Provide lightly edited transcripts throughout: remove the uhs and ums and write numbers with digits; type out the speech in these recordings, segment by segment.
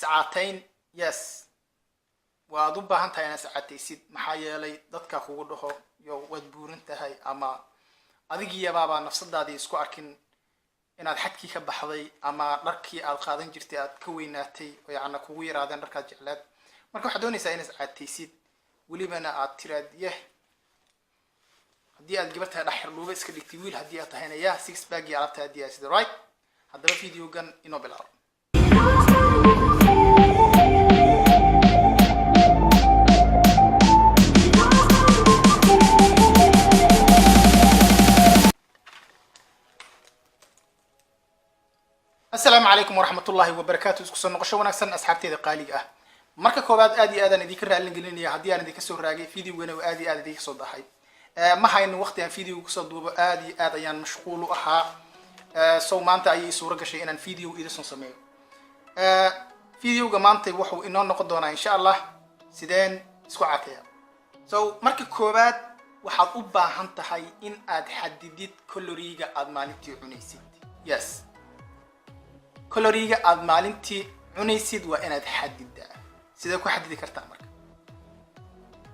Iscaatayn, yes, waad u baahan tahay inaad iscaataysid. Maxaa yeelay, dadka kugu dhaho yo waad buuran tahay, ama adigiyabaabaa nafsadaadii isku arkin inaad xadkii ka baxday ama dharkii aad qaadan jirtay aad ka weynaatay oo yacna kugu yaraadeen dharkaad jecleed. Marka waxaad doonaysaa inaad iscaataysid, welibana aad tiraad yeh, haddii aad gabar tahay dhaxir dhuuba iska dhigtay, wiil haddii aad tahayna yah, six pack iyo alaabta haddii aad sida, right? Haddaba videogan inoo bilaabo. Asalaamu calaykum waraxmatullahi wabarakaatu. Isku soo noqosho wanaagsan, asxaabteeda qaaliga ah. Marka koowaad, aad iyo aadaan idinka raalin gelinaya haddii aan idinka soo raagay videogana oo aad iyo aad idinka soo dahay. Ma hayno waqti aan videoga kusoo duubo, aad iyo aad ayaan mashquul u ahaa. So maanta ayay suuro gashay inaan video idinson sameeyo. Videoga maanta wuxuu inoo noqon doonaa, insha Allah, sideen isku cateeya. So marka koowaad, waxaad u baahan tahay in aad xadidid caloriega aad maalintii cunaysid. Yes, caloriega aad maalintii cunaysid waa inaad xadidaa. Sidee ku xadidi kartaa? Marka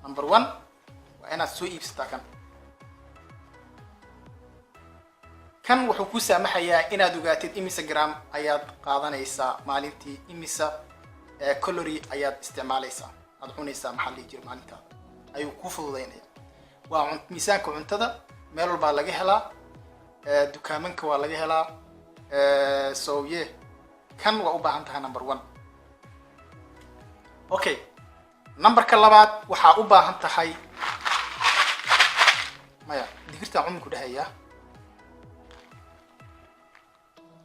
number one, waa inaad soo iibsataa kan. Kan wuxuu ku saamaxayaa inaad ogaatid imise gram ayaad qaadanaysaa maalintii, imisa calorie ayaad isticmaalaysaa, aad cunaysaa, maxaa la dhihi jira, maalintaada ayuu kuu fududaynaya. Waa miisaanka cuntada, meel walbaa laga helaa, dukaamanka waa laga helaa. So yeah, kan waa u baahan tahay, number one. Okay, numberka labaad, waxaa u baahan tahay, maya, digirtaan cuminku dhahaya,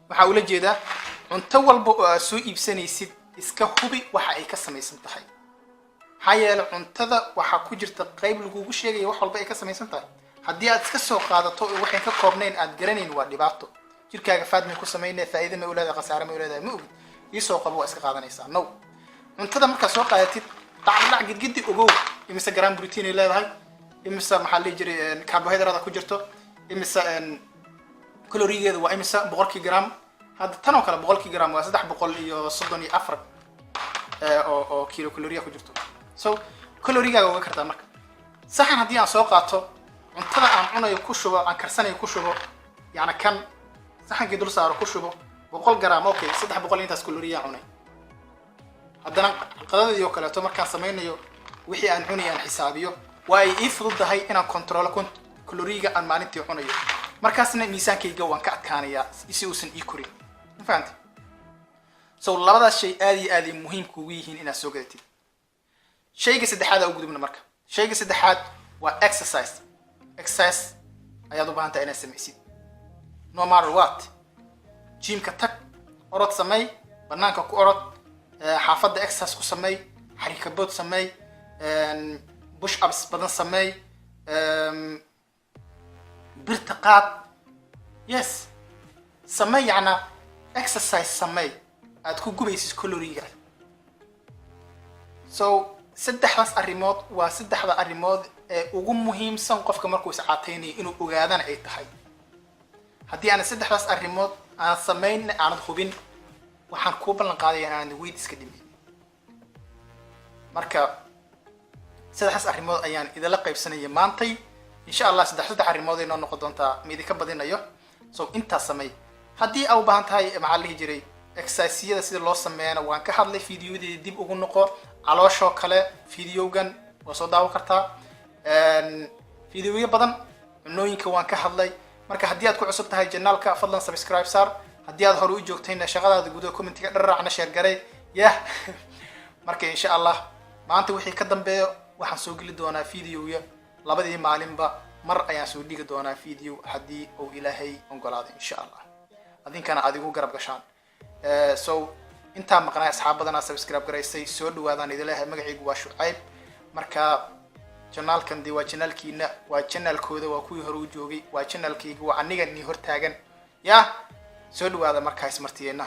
waxaa ula jeedaa cunto walba oo aad soo iibsanaysid iska hubi waxa ay ka samaysan tahay. Maxaa yeelay, cuntada waxaa ku jirta qayb lagugu sheegaya wax walba ay ka samaysan tahay. Haddii aad iska soo qaadato oo waxayn ka koobnayn aad garanayn, waa dhibaato. Jirkaaga faad may ku samaynaya, faa'iida may uleedahay, khasaare may uleedahay, ma ogid. Iisoo qabo, waa iska qaadanaysaa. No, cuntada markaad soo qaadatid, dhacdhac gidgidi, ogow imise gram protein ay leedahay, imise, maxaa la dhihi jiray, carbohydrate ku jirto, imise caloriegeeda waa, imisa 100-kii gram. Hadda tan oo kale 100-kii gram waa 334 oo kilo calorie ku jirto. So caloriegaaga oga kartaa. Marka saxan haddii aan soo qaato, cuntada aan cunayo ku shubo, aan karsanayo ku shubo, yani kan saxankii dul saaro, ku shubo 100 gram, okay, 300 intaas calorie aan cunay. Haddana qadadii oo kaleeto markaan samaynayo, wixii aan cunay aan xisaabiyo, waa ay ii fududahay inaan controlo caloriega aan maalintii cunayo. Markaasna miisaankayga waan ka adkaanayaa si uusan ii korin. Ma fahamtay? So labadaas shay aad iyo aad ay muhiim kugu yihiin inaad soo gadatid. Shayga saddexaad aa u gudubna. Marka shayga saddexaad waa exercise. Exercise ayaad u baahan tahay inaad samaysid, no matter what. Gymka tag, orod samey, banaanka ku orod, xaafadda exercise ku sameey, xarikabood sameey, push ups badan sameey, birta qaad. Yes, samey, yacna exercise samey aad ku gubaysid caloriega. So saddexdaas arrimood waa saddexda arrimood ee ugu muhiimsan qofka markuu iscaataynayo inuu ogaadana ay tahay. Haddii aanad saddexdaas arrimood aanad samayn, aanad hubin, waxaan kuu ballan qaadaya in aanad weight iska dhimin. Marka saddexdaas arrimood ayaan idinla qaybsanaya maantay, insha Allah. Saddex saddex arrimood ay noo noqon doontaa, ma idinka badinayo. So intaas samey. Haddii aa u baahan tahay, maxaa la dhihi jiray, exerciseyada sida loo sameeyana waan ka hadlay videoyadeeda, dib ugu noqo. Calooshoo kale videogan waa soo daawan kartaa, videoyo badan, cunooyinka waan ka hadlay. Marka haddii aad ku cusub tahay channelka, fadlan subscribe saar. Haddii aad hore u joogtayna, shaqadaada gudaha commentiga dharraacna, share garay. Yah, marka insha Allah maanta wixii ka dambeeyo waxaan soo geli doonaa videoya labadii maalinba mar ayaan soo dhigi doonaa video, haddii uu Ilaahay ogolaado, insha Allah, adinkana aad igu garab gashaan. So intaa maqnay, asxaab badanaa subscribe garaysay, soo dhawaadaan idin leeyahay. Magacaygu waa Shucayb. Marka channelkan dee waa channelkiina, waa channelkooda, waa kuwii hore u joogay, waa channelkayga, waa aniga nii hortaagan. Yah, soo dhawaada. Markaa ismartiyeenna.